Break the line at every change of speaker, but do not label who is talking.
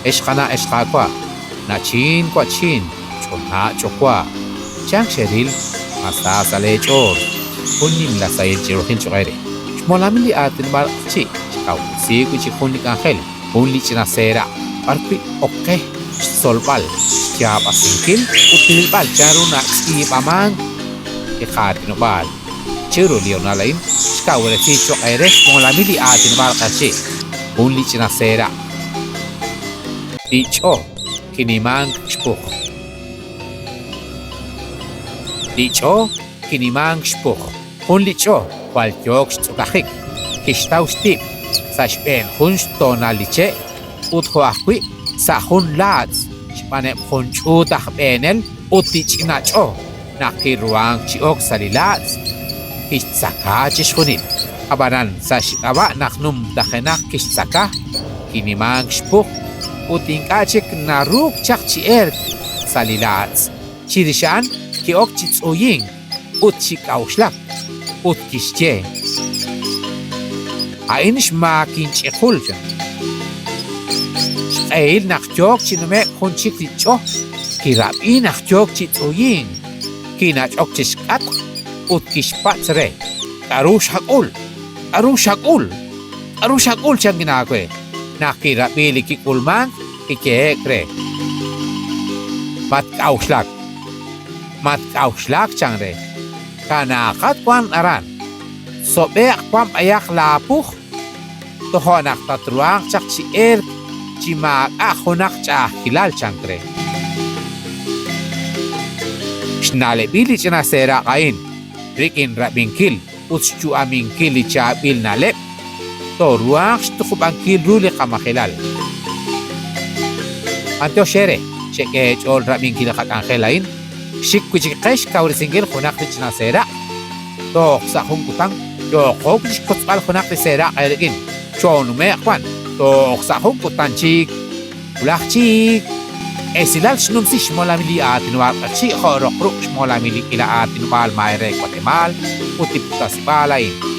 Ex qana' ex qaawa', na'chin wa'chin, ch'ona' ch'owa', chank xeril ma sa sa' leech'ool, jun nimla sahil ch'oolejil cho'q eere. Xmolamil li aatinob'aal Q'eqchi' xkawresi wi' chik jun li k'anjel, jun li ch'ina seeraq' b'ar wi' ok qe xtzolb'al, xyaab'asinkil ut rilb'al chan ru natz'iib'amank li qaatinob'aal. Chiru li hoonal a'in xkawresi cho'q eere xmolamil li aatinob'aal Q'eqchi', jun li ch'ina seeraq'. Li ch'o kinimank xpuj. Li ch'o kinimank xpuj. Jun li ch'o jwal yook xtz'okajik, kixtaw xtib' sa' xb'een jun xtoonal li che' ut jo' ajwi' sa' jun laatz' xb'aaneb' jun ch'uut aj b'eenel ut li ch'ina ch'o naq kiruhank chi ok sa' li laatz', kixtzaka chixjunil. Ab'anan sa' xk'ab'a' naq numtajenaq kixtzaka, kinimank xpuj ut ink'a' chik naruuk chaq chi elk sa' li laatz'. Chirix a'an ki'ok chi tz'uyink ut chi k'a'uxlak, ut kixye, A'in xmaak inch'iqul, chan. Xq'ehil naq yook chi nume'k jun chik li ch'o, kirab'i naq yook chi tz'uyink, kinach'ok chi xk'atq ut kixpatz' re, K'aru xak'ul? K'aru xak'ul? K'aru xak'ul? chankin aawe. Naq kirab'i li kik'ulmank, kiyehe'k re, Matk'a'uxlak. Matk'a'uxlak, chan re. Kanaaqat wan aran. Sob'e'q wan b'ayaq laapuj, toja' naq tatruhanq chaq chi elk chi maak'a' junaq ch'a'ajkilal, chank re. Xna'leb'il li ch'ina seeraq' a'in rik'in rab'inkil ut xyu'aminkil li chaab'il na'leb', tooruhanq xtuqub'ankil ru li qamajelal. B'antiox eere, xek'e eech'ool rab'inkil li qak'anjel a'in, xik wi' chik qe xkawresinkil junaq li ch'ina seeraq'. Toj sa' jun kutan yooqo chi xkotzb'al junaq li seeraq' eerik'in. Choonume'q wan, toj sa' jun kutan chik. Wulaj chik. Esilal xnumsi xmolamil li aatinob'aal Q'eqchi' jo' roq ruq' xmolamil li k'iila aatinob'aal maay re Watemaal ut li puktasib'aal a'in.